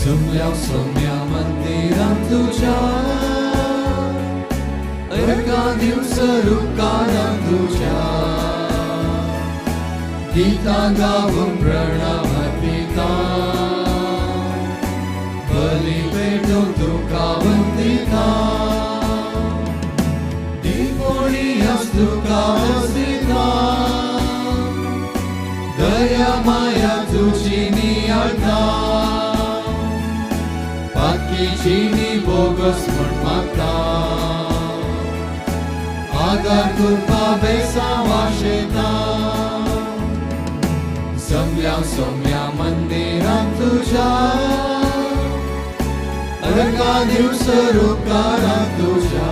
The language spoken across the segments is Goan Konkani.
जमल्या सोम्या मंदिरांत तुज्या अर्घां दिवस रुपकारां तुज्या गीतां गावून प्रणाम अर्पिता बली पेटून तुका वंदिता दिपोणियास तुका वसिता दया माया तुजी नियाळता पातकीची नी बोगस म्हण मागता आदार कृपा बेसा वाशेता जमल्या सोम्या मंदिरांत तुज्या अर्घां दिवस रुपकारां तुज्या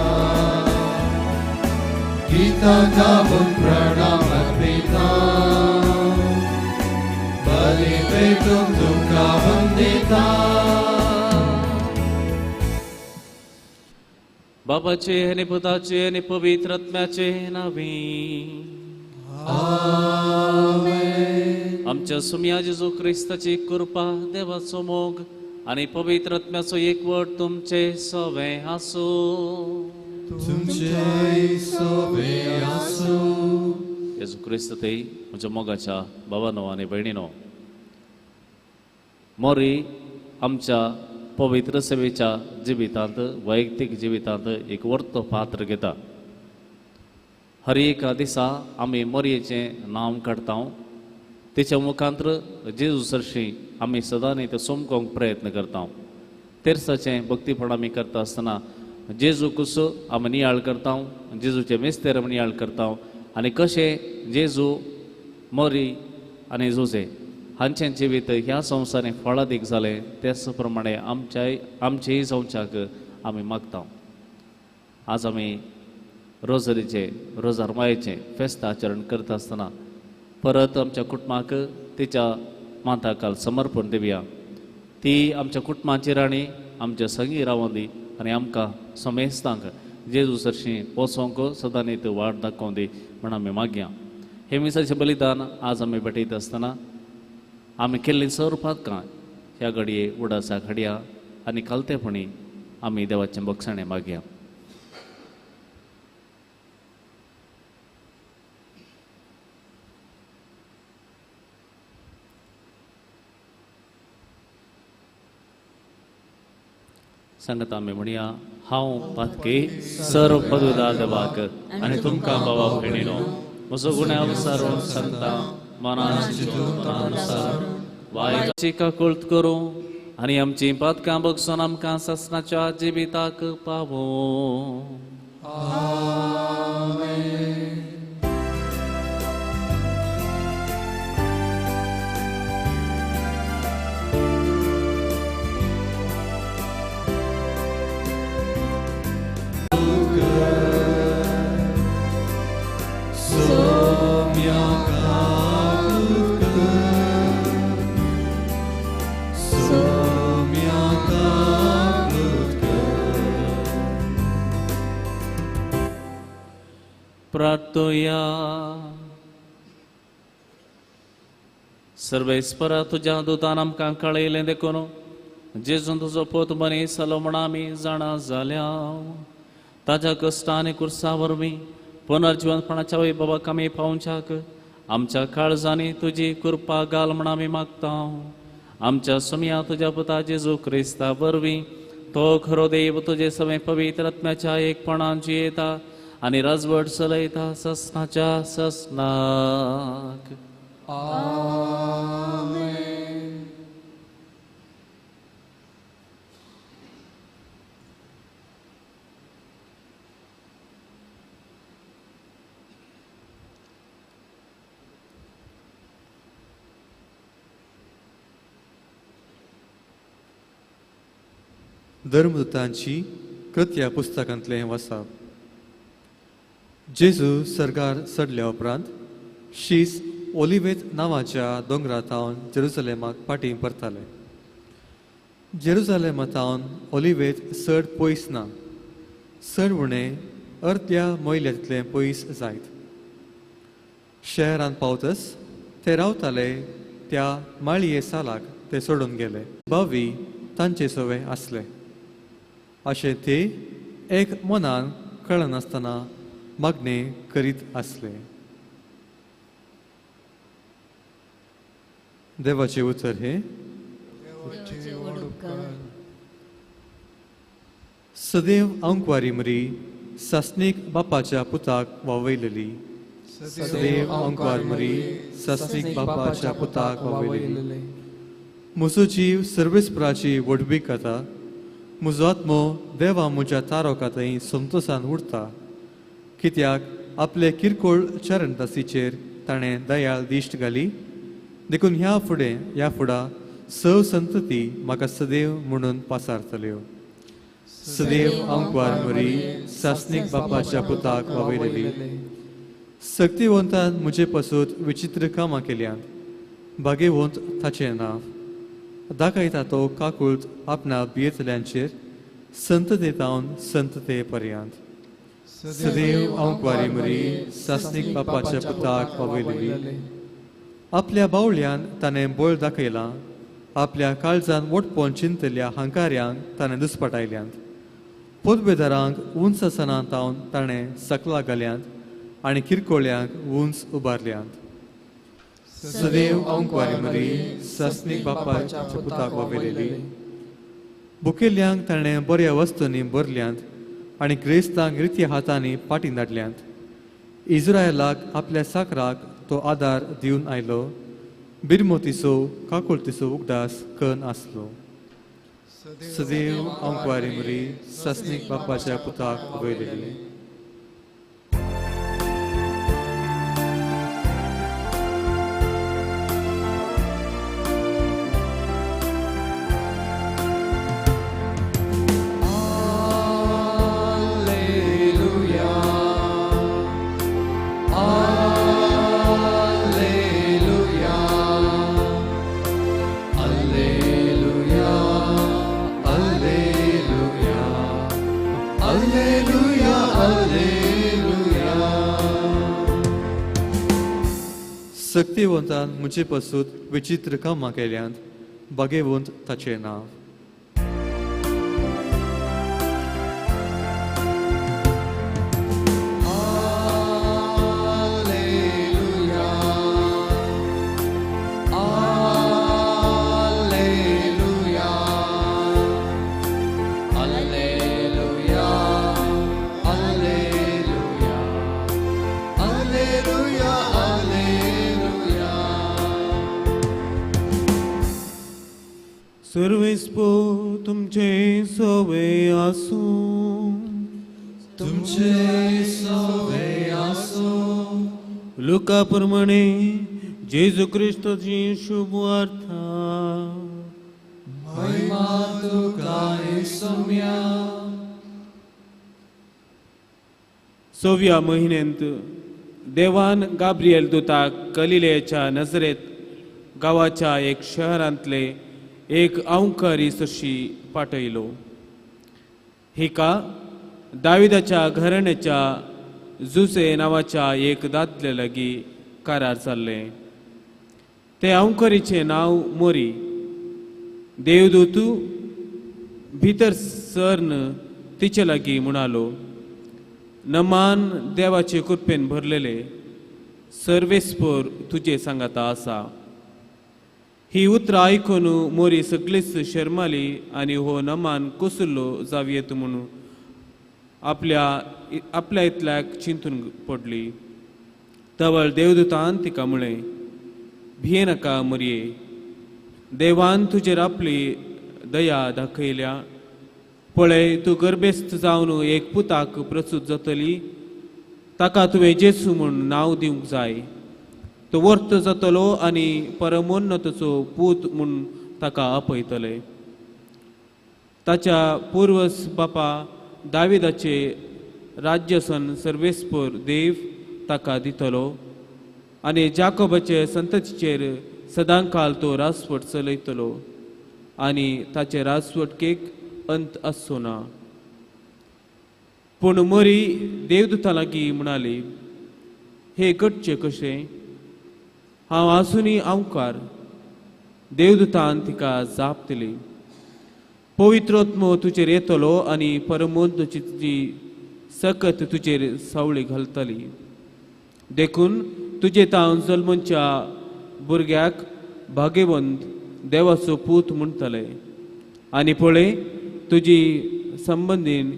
गीतां गावून प्रणाम अर्पिता बली पेटून तुका वंदिता. बापाचे आनी पुताचे आनी पवित्र आत्म्याचे नांवी आमच्या सुम्या जेजू क्रिस्ताची कृपा, देवाचो मोग आनी पवित्र आत्म्याचो एकवट तुमचे सवें आसूं. तुमचे सवें आसूं. जेजू क्रिस्त ते म्हज्या मोगाच्या बाबानो आनी भयणीनो, मोरी आमच्या पवित्र सेवेच्या जिवितांत, वैयक्तीक जिवितांत एक वर्तो पात्र घेता. हर एका दिसा आमी मोरयेचें नांव काडटा, तिच्या मुखांत्र जेजू सरशी आमी सदांनी ते सोमकोंक प्रयत्न करता. तेर्साचें भक्तीपण आमी करता आसतना जेजू कुस आमी नियाळ करता, जेजूचें मिस्तेर आमी नियाळ करता आनी कशें जेजू, मोरी आनी जुजे हांचें जिवीत ह्या संवसारांत फळादीक जालें, त्याच प्रमाणे आमचेय जावच्याक आमी मागता. आज आमी रोजरीचें, रोजार मायेचें फेस्त आचरण करता आसतना परत आमच्या कुटुंबाक तिच्या माताकाल समर्पण दिवया. ती आमच्या कुटुंबाची राणी आमच्या संगी रावोन दी आनी आमकां समेस्तांक जेजू सरशी पोसोंक सदांनी वाट दाखोवन दी म्हण आमी मागया. हे मिसाचें बलिदान आज आमी भेटयता आसतना आमी केल्लीं सर्व पातकां ह्या घडये उडासाक हाडया आनी खालतेपणी आमी देवाचें बक्षाणें मागया. सांगता आमी म्हणया, हांव पातकी सर्व पदवीदार देवाक आनी तुमकां बाबा भयणीनो म्हजो गुन्यांव विचारून सांगता, मनान चिंतून मनानुसार वायटाची काकूळट करूं आनी आमचीं पातकां बगसून आमकां सासणाच्या जिविताक पावों. प्रार्थोया. सर्वेस्परा तुज्या दुतान आमकां कळयलें देखून जेजून तुजो पोत मनीस जालो म्हण आमी जाणा जाल्या. ताज्या कश्टां आनी कुर्सा वरवीं पुनर्जिवंतपणाच्या वैभवाक आमी पावच्याक आमच्या काळजांनी तुजी कृपा घाल म्हण आमी मागता. आमच्या सुमया तुज्या पुता जेजू क्रिस्ता वरवीं तो खरो देव तुजे सवें पवित्र आत्म्याच्या एकपणान जियेता आनी राजवट चलयता ससनाच्या ससनाक. आमेन. धर्मदूतांची कृत्या पुस्तकांतलें वसाप. जेजू सर्गार चडल्या उपरांत शीस ओलिवेत नांवाच्या दोंगरा थावन जेरुजलेमाक फाटीं परताले. जेरुजलेमा थावन ओलिवेत चड पयस ना, चड उणें अर्द्या मैल्या तितलें पयस जायत. शहरांत पावतच ते रावताले त्या माळये सालाक ते सोडून गेले. बावी तांचे सवे आसले. अशें ते एक मनान कळनासतना मागणें करीत आसले. देवाचें उतर हें. सदैव आंकवारी मरी सासणीक बापाच्या पुताक वावयलेली. सदैव आंकवार मरी सासणीक बापाच्या पुताक वावयलेली. म्हजो जीव सर्वेस्पराची व्हडवीक जाता. म्हजो आत्मो देवा म्हज्या तारोकांतय संतोसान उरता. कित्याक आपले किरकोळ चरणदासीचेर ताणें दयाळ दिश्ट घाली. देखून ह्या फुडें ह्या फुडा सव संतती म्हाका सदैव म्हणून पासारतल्यो. सदैव आंकवार मरी सासणीक बापाच्या पुताक वावयलेली. सक्तिवंतान म्हजे पासून विचित्र कामां केल्यांत. भागेवंत ताचें नांव दाखयता तो काकूळत आपणा भियेतल्यांचेर संतते तावन संतते पर्यंत. सदैव आंकवारी मरी सासणीक बापाच्या पुताक वावयलेली. आपल्या बावळ्यान ताणें बळ दाखयलां. आपल्या काळजान वटपोवन चिंतल्या हांकार्यांक ताणें दुस्पटायल्यांत. पदवेदारांक उंच आसना तावन ताणें सकला घाल्यांत आनी किरकोळ्यांक उंच उबारल्यांत. सदैव आंकवारी मरी सासणीक बापाच्या पुताक वावयलेली. भुकेल्ल्यांक ताणें बऱ्या वस्तूंनी भरल्यांत आनी ग्रेस्तांक रित्या हातांनी फाटीं धाडल्यांत. इस्रायलाक आपल्या साकराक तो आदार दिवन आयलो. बिरमोतीचो काकुळतीचो उगडास कन आसलो. सदैव आंकवारी मरी सासणीक बापाच्या पुताक वावयलेली. सक्तिवंतान म्हजे पासून विचित्र कामां केल्यांत. भागेवंत ताचें नांव. सर्वेस्पो तुमचे सवे आसूं. तुमचे सवे आसूं. लुका प्रमाणे जेजू क्रिस्ताची शुभ वार्ता. महिमा तुका येसुम्या. सव्या म्हयन्यांत देवान गाब्रिएल दुताक गलिलेच्या नजरेत गांवाच्या एक शहरांतले एक अंवकारी सशी पाठयलो. हिका दाविदाच्या घराण्याच्या जुसे नांवाच्या एक दादले लागीं करार जाल्लें. ते अंवकारीचें नांव मोरी. देवदूत भितर सरन तिचे लागीं म्हणालो, नमान देवाचे कृपेन भरलेले सर्वेस्पर तुजे सांगाता आसा. ही उतरां आयकून मोरी सगळीच शर्माली आनी हो नमान कोसुल्लो जावयेत म्हणून आपल्या आपल्या इतल्याक चिंतून पडली. तवळ देवदूतान तिका म्हळें, भियेनाका मोरये, देवान तुजेर आपली दया दाखयल्या. पळय, तूं गर्भेस्त जावन एक पुताक प्रसूत जातली. ताका तुवें जेसू म्हूण नांव दिवंक जाय. तो वर्त जातलो आनी परमोन्नताचो पूत म्हूण ताका आपयतले. ताच्या पुर्वज बापा दाविदाचे राज्यसन सर्वेस्पर देव ताका दितलो आनी जाकोबाचे संततीचेर सदांकाल तो राजवट चलयतलो आनी ताचे राजवटकेक अंत आसचो ना. पूण मोरी देवदूता लागीं म्हणाली, हे घडचें कशें? हांव आसुनी अंवकार. देवदूतान तिका जाप दिली, पवित्र आत्मो तुजेर येतलो आनी परमोंतची जी सकत तुजेर सावळी घालतली. देखून तुजे तावन जल्मच्या भुरग्याक भाग्यवंत देवाचो पूत म्हणटले. आनी पळय, तुजी संबंदीन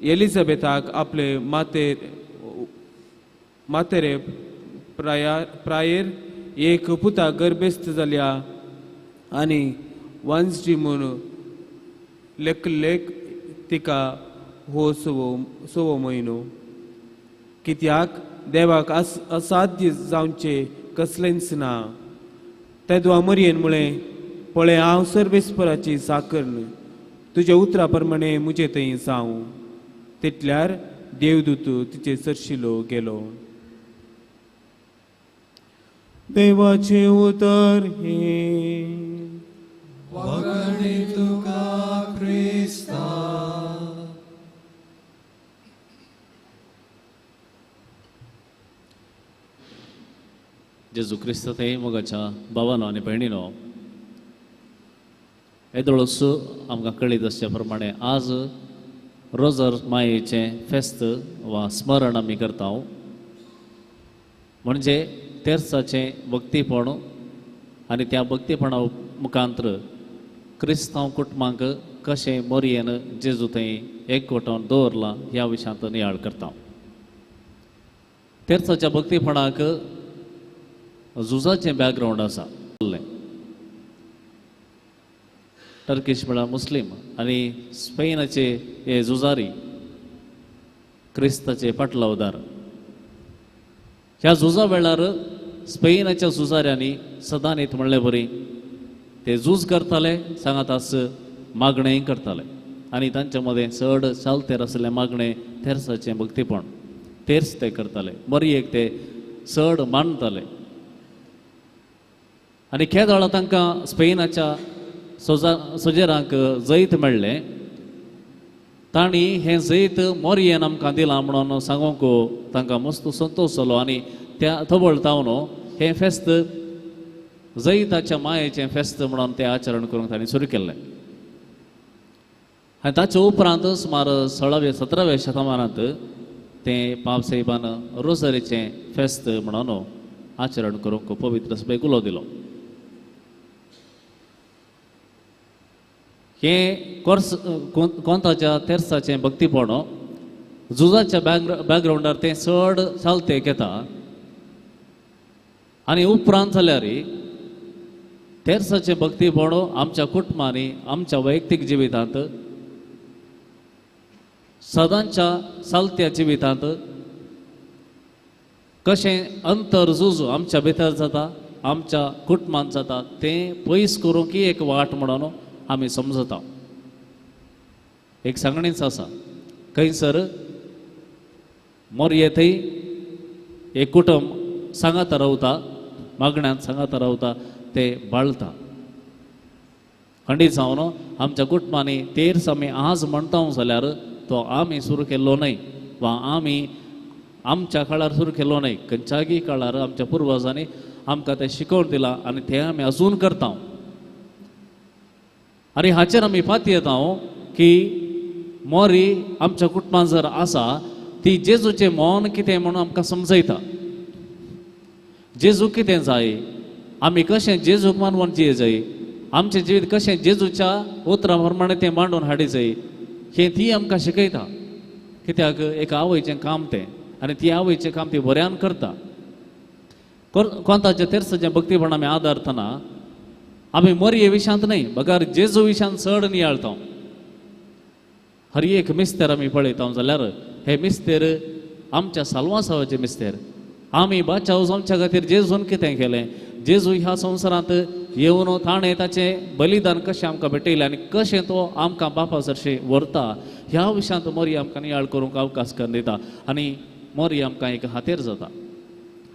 एलिझाबेथाक आपले मातेरे प्रायेर एक पुता गर्भेस्त जाल्या आनी वांजटी म्हूण लेखलेख तिका हो सवो म्हयनो. कित्याक देवाक असाध्य जावचें कसलेंच ना. तेदवा मरयेन म्हळें, पळय हांव सर्वेस्पराची साकर्ण, तुज्या उतरा प्रमाणे म्हजे थंय जावं. तितल्यार देवदूत तिचे सरशिलो गेलो. देवाचें उतर हें. वागणी तुका क्रिस्ता. जेजू क्रिस्त थंय मोगाच्या भावानो आनी भयणीनो, येदोळूच आमकां कळीत आसच्या प्रमाणे आज रोजर मायेचें फेस्त वा स्मरण आमी करता. म्हणजे तेर्साचें भक्तीपण आनी त्या भक्तीपणा मुखांतर क्रिस्तांव कुटुंबांक कशें मोरयेन जेजू थंय एकवटावन दवरलां ह्या विशयांत नियाळ करता. तेर्साच्या भक्तीपणाक झुजाचें बॅकग्रावंड आसा. टर्किश म्हळ्यार मुस्लीम आनी स्पेनाचे हे झुजारी क्रिस्ताचे पाटलावदार. ह्या झुजा वेळार स्पेनाच्या झुजाऱ्यांनी सदांनीत म्हणले बरी ते झूज करताले, सांगातास मागणेंय करताले आनी तांच्या मदें चड चालतेर आसलें मागणें तेर्साचें भक्तीपण, तेर्स ते करताले, मरयेक ते चड मानताले. आनी केदोळा तांकां स्पेनाच्या सोजेरांक जैत मेळ्ळें, तांणी हें जैत मोरयेन आमकां दिलां म्हणून सांगूंक तांकां मस्त संतोश जालो आनी त्या थबळ तावन हें फेस्त जैताच्या मायेचें फेस्त म्हणून तें आचरण करूंक तांणी सुरू केल्लें. आनी ताचे उपरांत सुमार 16व्या 17व्या शतमानांत तें पापसाहेबान रोजरीचें फेस्त म्हणून आचरण करूंक पवित्र सभेक उलो दिलो. हें कोर्स कोंताच्या तेर्साचें भक्तीपण झुजाच्या बॅकग्रावंडार तें चड चालतेक येता. आनी उपरांत जाल्यार तेर्साचें भक्तीपण आमच्या कुटुंबांनी आमच्या वैयक्तीक जिवितांत सदांच्या चालत्या जिवितांत कशें अंतर झूज आमच्या भितर जाता, आमच्या कुटुंबांत जाता तें पयस करूंक एक वाट म्हणून आमी समजता. एक सांगणीच आसा, खंयसर मोरये थंय एक कुटुंब सांगाता रावता, मागण्यांत सांगाता रावता, ते बाळता. खंडीत जावन आमच्या कुटुंबांनी तेर्स आमी आज म्हणटा जाल्यार तो आमी सुरू केल्लो न्हय वा आमी आमच्या काळार सुरू केल्लो न्हय. खंयच्यागी काळार आमच्या पुर्वजांनी आमकां तें शिकोवन दिलां आनी तें आमी अजून करता. आनी हाचेर आमी पातयेता की मोरी आमच्या कुटुंबांत जर आसा ती जेजूचें मौन कितें म्हणून आमकां समजयता. जेजू कितें जाय, आमी कशें जेजूक मानवून जिये जाय, आमचें जिवीत कशें जेजूच्या उतरां प्रमाणें तें मांडून हाडी जाय हें ती आमकां शिकयता. कित्याक एक आवयचें काम तें आनी ती आवयचें काम ती बऱ्यान करता. कोंताच्या तेर्साचें भक्तीपण आमी आदारतना आमी मोरये विशांत न्हय बगर जेजू विशांत चड नियाळता. हर एक मिस्तेर आमी पळयता जाल्यार हे मिस्तेर आमच्या साल्वासावाचे मिस्तेर. आमी बाचाव आमच्या खातीर जेजून कितें केलें, जेजू ह्या संवसारांत येवन ताणें ताचें बलिदान कशें आमकां भेटयलें आनी कशें तो आमकां बापा सरशी व्हरता ह्या विशयांत मोरी आमकां नियाळ करूंक अवकाश करून दिता आनी मोरी आमकां एक हातेर जाता.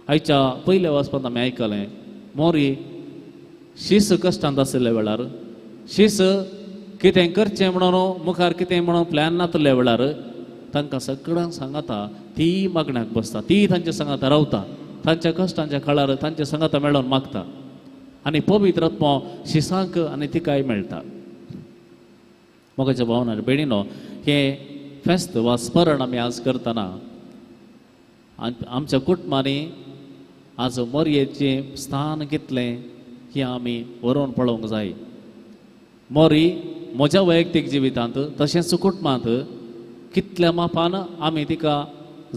आयच्या पयल्या वाचपांत आमी आयकलें मोरी शीस कश्टांत आशिल्ल्या वेळार, शीस कितें करचें म्हणून मुखार कितें म्हणून प्लॅन नातल्या वेळार तांकां सगळ्यांक सांगाता ती मागण्याक बसता, ती तांच्या सांगाता रावता, तांच्या कश्टांच्या काळार तांच्या सांगाता मेळोन मागता आनी पवित्र आत्मो शिसांक आनी तिकाय मेळटा. मोगाच्या भावना आनी भयणीनो, हें फेस्त वा स्मरण आमी आज करतना आमच्या कुटुंबांनी आज मोरयेचें स्थान घेतलें हें आमी बरोवन पळोवंक जाय. मोरी म्हज्या वैयक्तीक जिवितांत तशेंच कुटुंबांत कितल्या मापान आमी तिका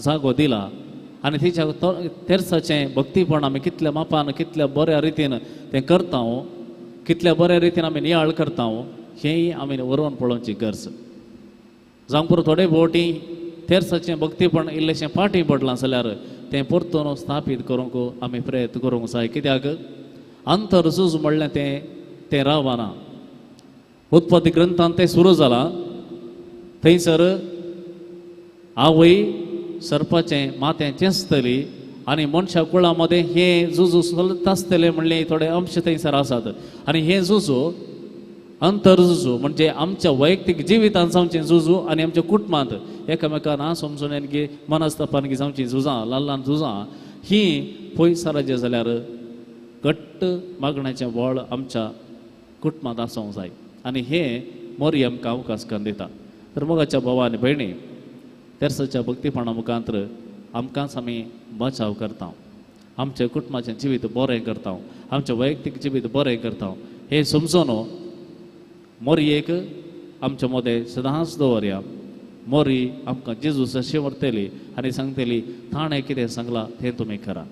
जागो दिला आनी तिच्या तेर्साचें भक्तीपण आमी कितल्या मापान कितल्या बऱ्या रितीन तें करता, कितल्या बऱ्या रितीन आमी नियाळ करता हेंय आमी बरोवन पळोवची गरज. जावं पुरो थोडे भोवटी तेर्साचें भक्तीपण इल्लेशें फाटीं पडलां जाल्यार तें परतून स्थापीत करूंक आमी प्रयत्न करूंक जाय. कित्याक अंतर झूज म्हणलें तें तें रावना. उत्पत्ती ग्रंथांत तें सुरू जालां. थंयसर आवय सर्पाचें माथें चेंचतली आनी मनशा कुळा मदें हें झुजू चलत आसतलें म्हणलें थोडे अंश थंयसर आसात. आनी हें झुजू अंतर झुजू म्हणजे आमच्या वैयक्तीक जिवितांत जावचें झुजू आनी आमच्या कुटुंबांत एकामेका ना समजून गी मनस्तापान गी जावचीं झुजां, ल्हान ल्हान झुजां ही पयसराचें जाल्यार घट्ट मागण्याचें वळ आमच्या कुटुंबांत आसूंक जाय आनी हें मोरी आमकां अवकाश करून दिता. तर मोगाच्या भावा आनी भयणी, तेर्साच्या भक्तीपणा मुखांतर आमकांच आमी बचाव करता, आमच्या कुटुंबाचें जिवीत बरें करता, आमचें वैयक्तीक जिवीत बरें करता. हें समजून मोरयेक आमच्या मदें सदांच दवरया. मोरी आमकां जेजूस अशें व्हरतली आनी सांगतली ताणें कितें सांगलां तें तुमी करा.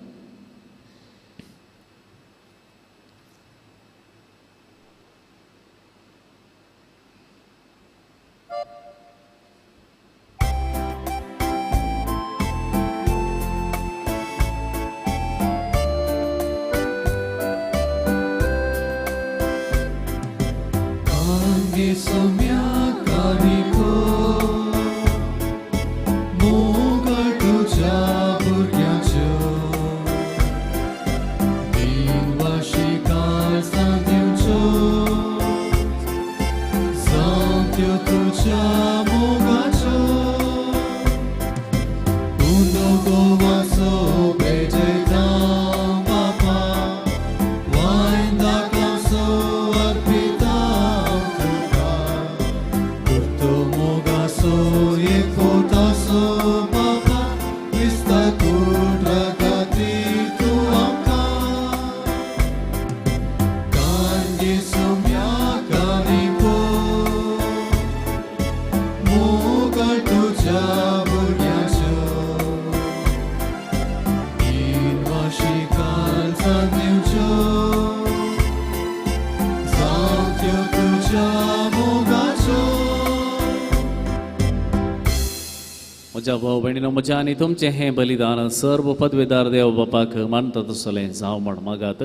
म्हज्या भाव भयणीनो, म्हज्या आनी तुमचें हें बलिदान सर्व पदवेदार देव बापाक मानता तसलें जावं म्हण मागात.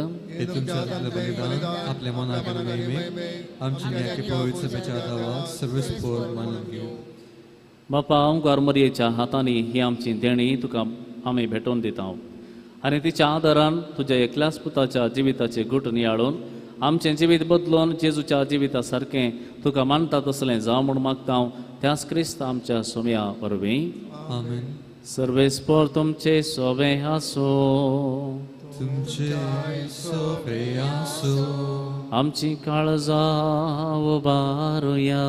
आपल्या मनाक बापा, ओंकार मरयेच्या हातांनी ही आमची देणी तुका आमी भेटोवन दिता आनी तिच्या आदारान तुज्या एकल्याच पुताच्या जिविताचे गुट नियाळून आमचें जिवीत बदलून जेजूच्या जिविता सारकें तुका मानता तसलें जावं म्हूण मागता. त्याच क्रिस्त आमच्या सोम्या वरवीं. आमेन. सर्वेस्पर तुमचे सोबे आसो, तुमचे सोबे आसो. आमची काळजां उबारुया.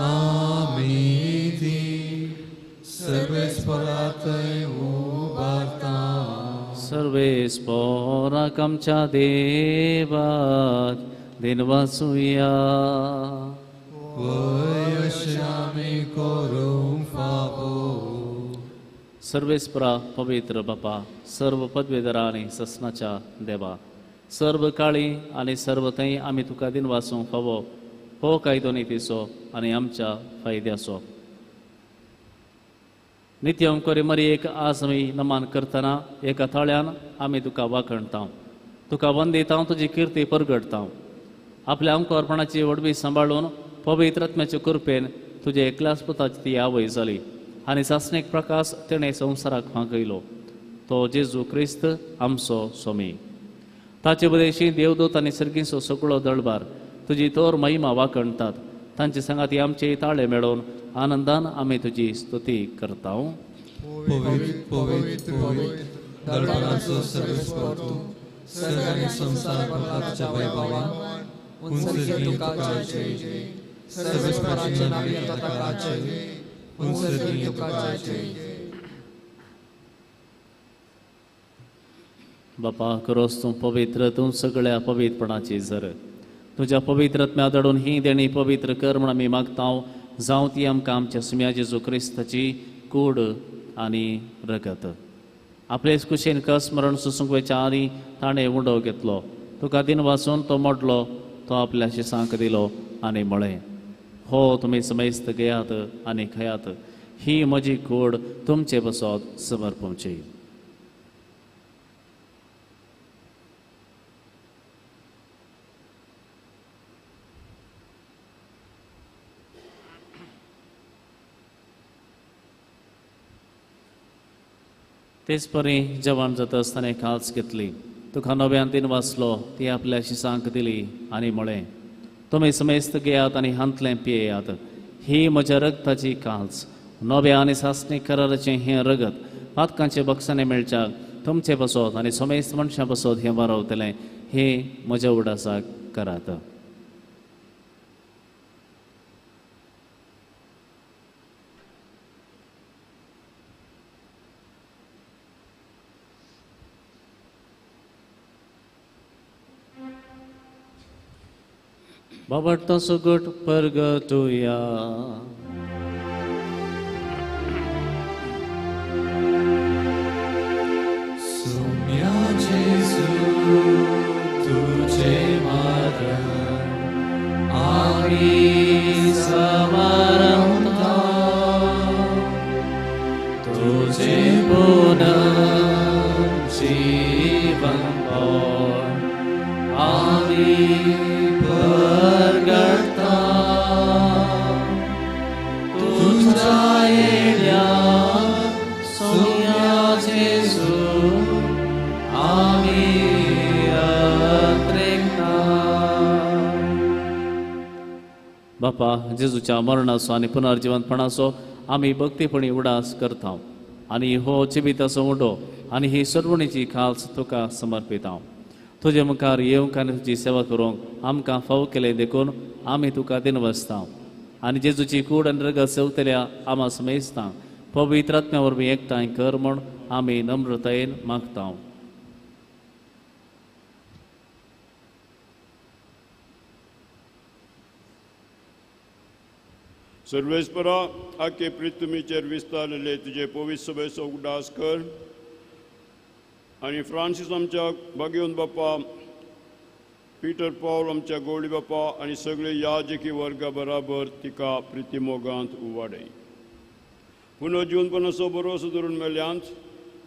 आमी ती सर्वेस्पराथंय उबारता. सर्वेस्पराक आमच्या देवाक दिनवासुया. सर्वेस्परा पवित्र बापा, सर्व पदवेदरा आनी ससनाच्या देवा, सर्व काळी आनी सर्व थंय आमी तुका दिनवासूंक फावो हो कायदो नितीचो आनी आमच्या फायद्याचो. नित्यम कोरी मरयेक आज आमी नमान करतना एका थाळ्यान आमी तुका वाखणता, तुका वंदिता, तुजी किर्ती परगडता. आपल्या अंकुरपणाची व्हडवी सांबाळून पवित्र आत्म्याचे कृपेन तुजे एकल्याच पुताची ती आवय जाली आनी सासणीक प्रकाश तिणें संवसाराक फांकयलो, तो जेजू क्रिस्त आमचो स्वामी. ताचे बदेशी देवदूत आनी सर्गींचो सगळो दळबार तुजी तोर महिमा वाखणतात. तांचे सांगाती आमचे ताळे मेळोवन आनंदान आमी तुजी स्तुती करता. पवित्र पवित्र पवित्र दरबाराचो सर्वेस्पर तूं, सर्व आनी संवसार भरला तुज्या वैभवान. उंचली तुका जय जय. सर्वेस्पराचें नांव घेता ताका जय, हुंसर्गी तुका जय। बापा खरोच तूं पवित्र, तूं सगळ्या पवित्रपणाची जर तुज्या पवित्र आत्म्या धाडून ही देणी पवित्र कर म्हण आमी मागता। जावं ती आमकां आमच्या सुम्या जेजू क्रिस्ताची कूड आनी रगत। आपलेच कुशीन कस मरण सोसूंक वयच्या आनी ताणें उंडो घेतलो, तुका दिन वाचून तो मोडलो, तो आपल्या शिसांक दिलो आनी म्हळें, हो तुमी समेस्त घेयात आनी खायात, ही म्हजी कूड तुमचे बसत समर्पणची। तेच परी जेवण जाता आसतना काल्स घेतली, तुका नव्यान दिन वाचलो, ती आपल्या शिसांक दिली आनी म्हळें, तुमी समेस्त घेयात आनी हांतलें पियेयात, ही म्हज्या रगताची काल्स, नव्या आनी सासणी कराराचें हें रगत पातकांचे बक्षाने मेळच्याक तुमचे बसत आनी समेस्त मनशां बसत हें वारवतलें, हें म्हज्या उडासाक करात। बाबा सुगट परगटुया। सुम्या जेजू तुझे मरण आमी समरता, तुझे पुनर्जीवन आमी परगटता, तुझ्या येण्या सुम्या जेजू आमी अत्रेकता। बापा जेजूच्या मरणाचो आनी पुनर्जिवंतपणाचो आमी भक्तीपणी उडास करता आनी हो जिविताचो उडो आनी ही सर्वणीची खास तुका समर्पिता। तुजे मुखार येवंक आनी तुजी सेवा करूंक आमकां फाव केलें देखून आमी तुका दिनवसता आनी जेजूची कूड आनी रगत सेवतल्या आमा समेस्ता पवित्र आत्म्या वरवीं एकठांय कर म्हूण आमी नम्रतायेन मागता। सर्वेस्परा आखे पृथ्वीचेर विस्तारलेले तुजे पवित्र सभेचो उगडास कर आनी फ्रांसीस आमच्या भाग्यवंत बापा, पीटर पावल आमच्या गोवळी बापा आनी सगळे याजकी वर्गा बराबर तिका प्रितीमोगांत उवाडय। पुनर्जीवनपणाचो भरोसो धरून मेल्यांत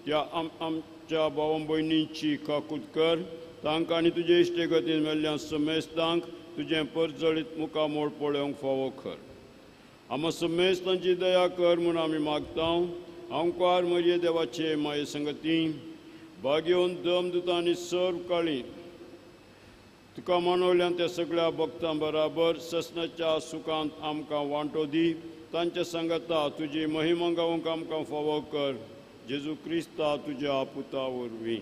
त्या आमच्या भाव भयणींची काकूत कर, तांकां आनी तुजे इश्टेगतीन मेल्ल्या समेस्तांक तुजें परजळीत मुखामोळ पळोवंक फावो कर। आमा समेस्तांची दया कर म्हूण आमी मागता। आमकार मरिये देवाचे माये संगती भाग्यवंत दमदुतांनी सर्व काळी तुका मानवल्यान त्या सगळ्या भक्तां बराबर ससनाच्या सुखांत आमकां वांटो दी, तांच्या सांगाता तुजी महिमा गावंक आमकां फावो कर, जेजू क्रिस्ता तुज्या पुता वरवीं।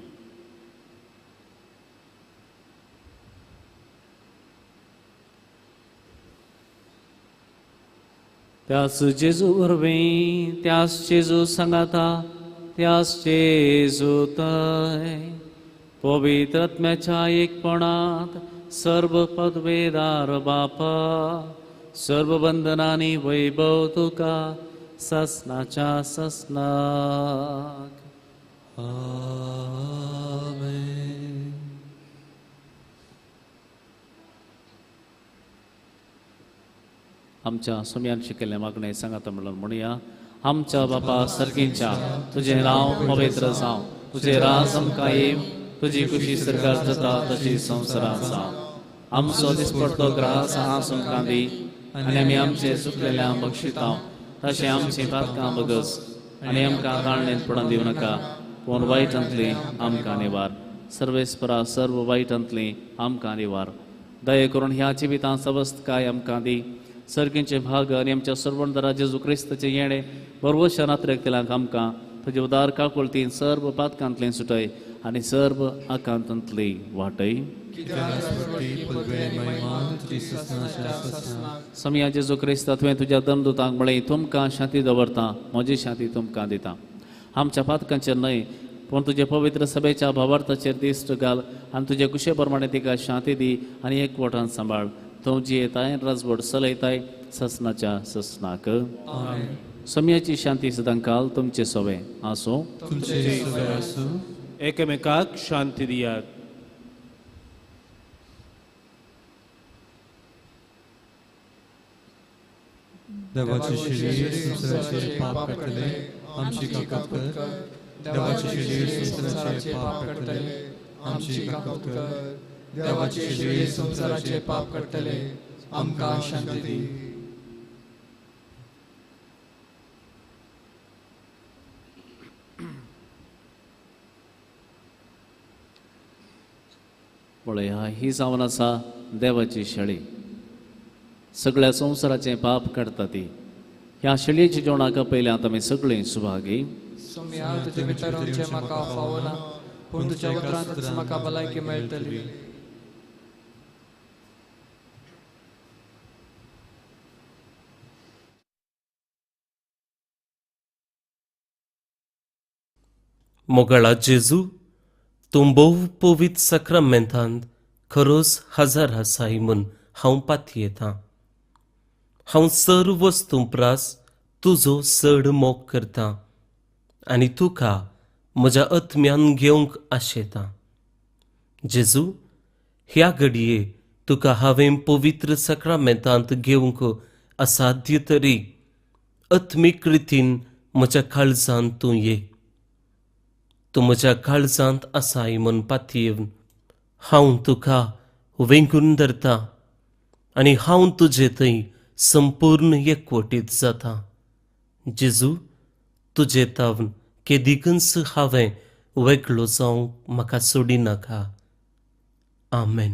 त्यास जेजू वरवीं, त्यास जेजू सांगाता, त्यास जेजू तय पवित्र आत्म्याच्या एकपणात सर्व पदवेदार बापा, सर्व बंधनांनी वैभव तुका ससनाच्या ससनाक। आमेन। आमच्या सुम्यान शिकयल्लें मागणें सांगाता म्हणून म्हणुया। आमच्या बापा सर्गींच्या, तुजें नांव पवित्र जावं, तुजें राज आमकां येवं, तुजी खुशी सरकार जाता तशी संवसारांत जावं। आमचो दिसपडतो ग्रास आज आमकां दी आनी आमी आमचे चुकलेल्या बक्षिता तशें आमचीं पातकां बगस आनी आमकां ताळणेंत पडून दिवं नाका, पूण वायटांतली आमकां निवार। सर्वेस्परा सर्व वायटांतली आमकां निवार। दया करून ह्या जिवितांत सवस्तकाय आमकां दी, सर्गींचे भाग आनी आमच्या सर्वंदरा जेजू क्रिस्ताचें येणें बरवशा नात्रेकतल्यांक आमकां तुजे उदार काकुळतीन सर्व पातकांतलें सुटय आनी सर्व आकांतांतली वाटय। आमची ससनाच्या ससनाक. सोमया जेजू क्रिस्ता, तुवें तुज्या दमदुतांक म्हळें, तुमकां शांती दवरता, म्हजी शांती तुमकां दिता. आमच्या पातकांचेर न्हय पूण तुजे पवित्र सभेच्या भावार्थाचेर दिश्ट घाल आनी तुजे कुशे प्रमाणे तिका शांती दी आनी एकवटान सांबाळ. तूं जियेताय राजवट चलयताय ससनाच्या ससनाक. सोमयाची शांती सदांकाल तुमचे सोवे आसूं. एकामेकाक शांती दियात. देवाची शिडी संवसाराचे पाप काडटले आमची काकूत कर. देवाची शिडी संवसाराचे पाप काडटले आमची काकूत कर. देवाची शिडी संवसाराचे पाप काडटले आमकां शांती दी. पळया, ही जावन आसा देवाची शेळी, सगळ्या संवसाराचें पाप काडटा ती. ह्या शेळयेच्या जेवणाक पयल्यात आमी सगळीं सुभागी. सोमया, तुजे भितर रावचें म्हाका फावना, पूण तुज्या उतरांतच म्हाका भलायकी मेळटली. मोगाळा जेजू, तूं भोव पवित्र साक्रामेंतांत खरोच हजार आसाय म्हूण हांव पातयेतां. हांव सर्व वस्तूं प्रास तुजो चड मोग करतां आनी तुका म्हज्या आत्म्यान घेवंक आशेतां. जेजू, ह्या घडये तुका हांवें पवित्र साक्रामेंतांत घेवंक असाध्य तरी आत्मीक रितीन म्हज्या काळजांत तूं ये. तूं म्हज्या काळजांत आसाय म्हूण पातयेवन हांव तुका वेंगून धरता आनी हांव तुजे थंय संपूर्ण एकवटीत जाता. जेजू, तुजे तावन केदिकूच हांवें वेगळो जावंक म्हाका सोडिनाका. आमेन.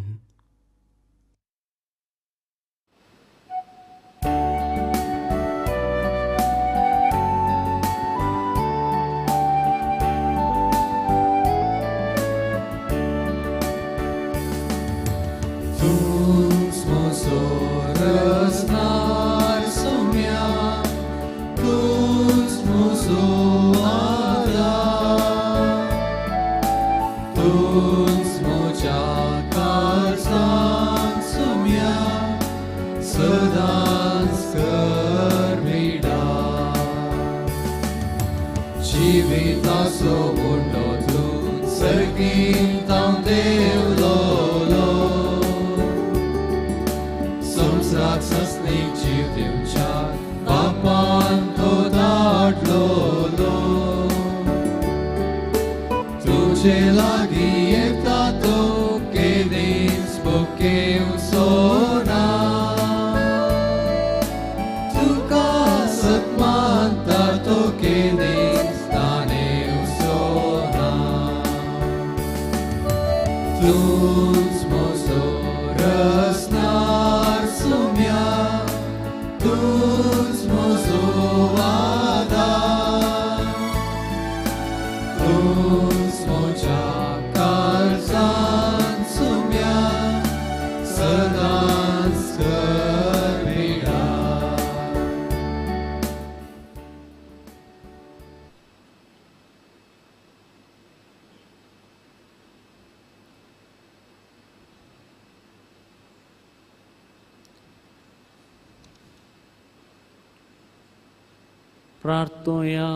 प्रार्थोया.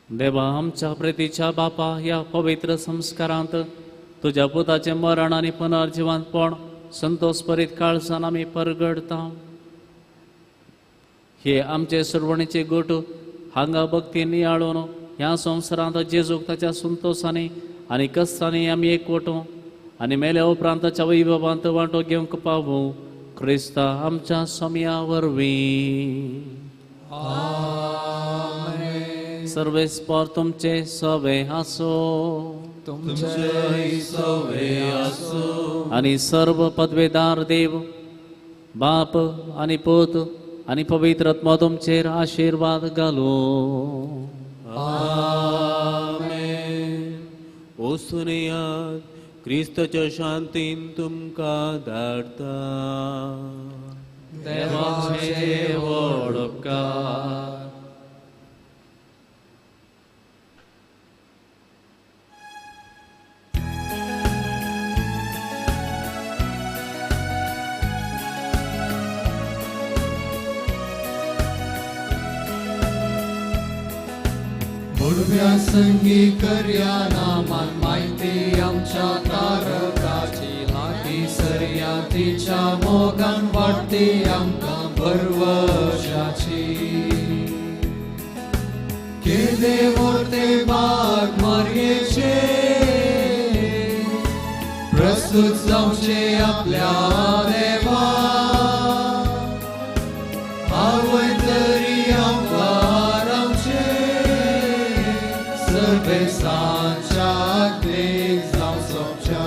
देवा आमच्या प्रेतीच्या बापा, ह्या पवित्र संस्कारांत तुज्या पुताचें मरण आनी पुनर्जिवंतपण संतोष परीत काळजान आमी परगडता. हे आमचे सुरवणीचे गोट हांगा भक्ती नियाळून ह्या संवसारांत जेजूक ताच्या संतोषांनी आनी कश्टांनी आमी एकवटो आनी मेल्या उपरांत ताच्या वैभवांत वांटो घेवंक पावूं, क्रिस्ता आमच्या सोम्या वरवीं. सर्वेस्पर तुमचे सवे आसो, तुमचे सवे आसो. आनी सर्व पदवेदार देव बाप आनी पूत आनी पवित्र आत्मा तुमचेर आशिर्वाद घालूं. आमेन. वचून येयात, क्रिस्ताच्या शांतीन तुमकां धाडटा. देवाचे व्हड उपकार. संगी करया नामान माहिती आमच्या तारकाची लागीं सरया तिच्या मोगान वाडटी आमकां भरवशाची. केदे मोठे बाग मारयेचे प्रस्तुत जावचे आपल्या देवा आवय तरी आमकार आमचे सर्वेसांच्या देख जावं सोबच्या.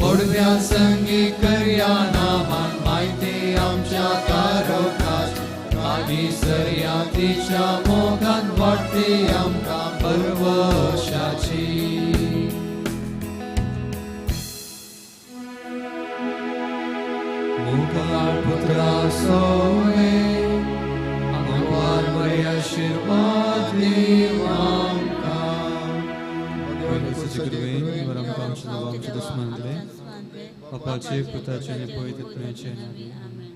मोडव्या संगी करया नामान माहिती आमच्या तारकाची लागीं सरया तिच्या मोगान वाडटी आमकां भरवशाची. मुखार पुत्रा सोवे आमकां बरे आशिर्वाद दीव आमकां. आमचे दुस्मन बापाचे पुताचे आनी पवित्र आत्म्याचे नांवान.